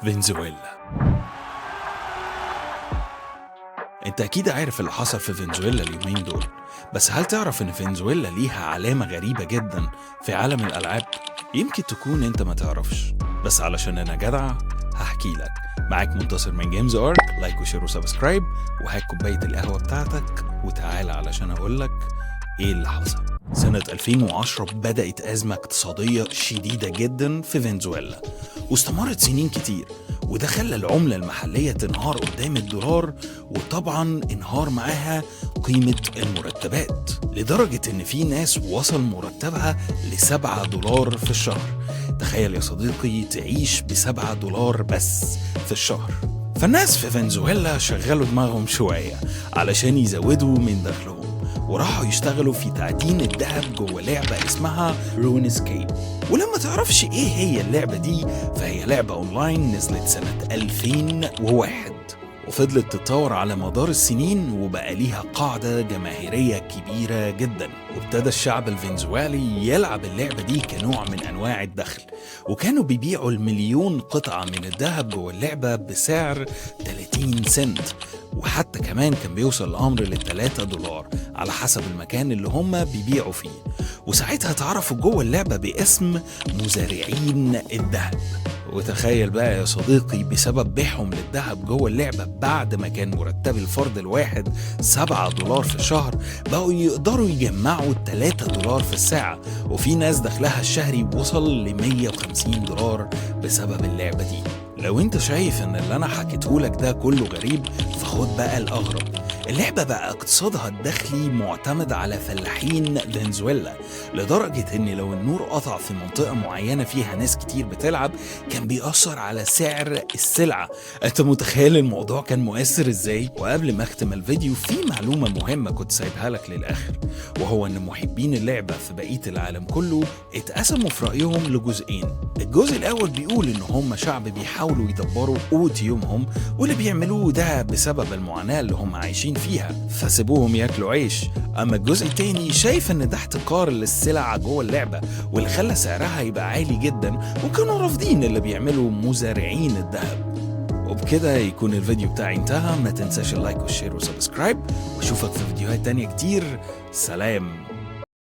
فنزويلا. انت اكيد عارف اللي حصل في فنزويلا اليومين دول، بس هل تعرف ان فنزويلا ليها علامة غريبة جدا في عالم الالعاب؟ يمكن تكون انت ما تعرفش، بس علشان انا جدع هحكي لك. معاك منتصر من Games Ark، like و share و subscribe، وهات كوباية القهوة بتاعتك وتعالى علشان اقولك ايه اللي حصل. سنة 2010 بدأت أزمة اقتصادية شديدة جدا في فنزويلا، واستمرت سنين كتير، وده خلى العملة المحلية تنهار قدام الدولار، وطبعا انهار معاها قيمة المرتبات، لدرجة إن في ناس وصل مرتبها ل7 دولار في الشهر. تخيل يا صديقي تعيش ب7 دولار بس في الشهر. فالناس في فنزويلا شغلوا دماغهم شوية علشان يزودوا من دخلهم، وراحوا يشتغلوا في تعدين الذهب جوه لعبة اسمها RuneScape. ولما تعرفش ايه هي اللعبة دي، فهي لعبة اونلاين نزلت سنة 2001 وفضلت تتطور على مدار السنين، وبقى ليها قاعدة جماهيرية كبيرة جدا. وابتدى الشعب الفنزويلي يلعب اللعبة دي كنوع من أنواع الدخل، وكانوا بيبيعوا المليون قطعة من الذهب جوه اللعبة بسعر 30 سنت، وحتى كمان كان بيوصل الأمر ل3 دولار على حسب المكان اللي هم بيبيعوا فيه. وساعتها تعرفوا جوه اللعبة باسم مزارعين الذهب. وتخيل بقى يا صديقي، بسبب بيعهم للذهب جوه اللعبة، بعد ما كان مرتب الفرد الواحد 7 دولار في الشهر، بقوا يقدروا يجمعوا 3 دولار في الساعة، وفي ناس دخلها الشهري وصل ل 150 دولار بسبب اللعبة دي. لو انت شايف ان اللي انا حكيتهولك ده كله غريب، فخد بقى الاغرب. اللعبة بقى اقتصادها الداخلي معتمد على فلاحين فنزويلا، لدرجة ان لو النور قطع في منطقة معينة فيها ناس كتير بتلعب، كان بيأثر على سعر السلعة. انت متخيل الموضوع كان مؤثر ازاي؟ وقبل ما اختم الفيديو، في معلومة مهمة كنت سايبها لك للآخر، وهو ان محبين اللعبة في بقية العالم كله اتقسموا في رأيهم لجزئين. الجزء الأول بيقول ان هم شعب بيحاولوا يدبروا قوت يومهم، واللي بيعملوه ده بسبب المعاناة اللي هم عايشين فيها، فسيبوهم ياكلوا عيش. اما الجزء التاني شايف ان ده احتكار للسلع جوه اللعبة، واللي خلى سعرها يبقى عالي جدا، وكانوا رافضين اللي بيعملوا مزارعين الذهب. وبكده يكون الفيديو بتاعي انتهى. ما تنساش ال like وال share و subscribe، واشوفك في فيديوهات تانية كتير. سلام.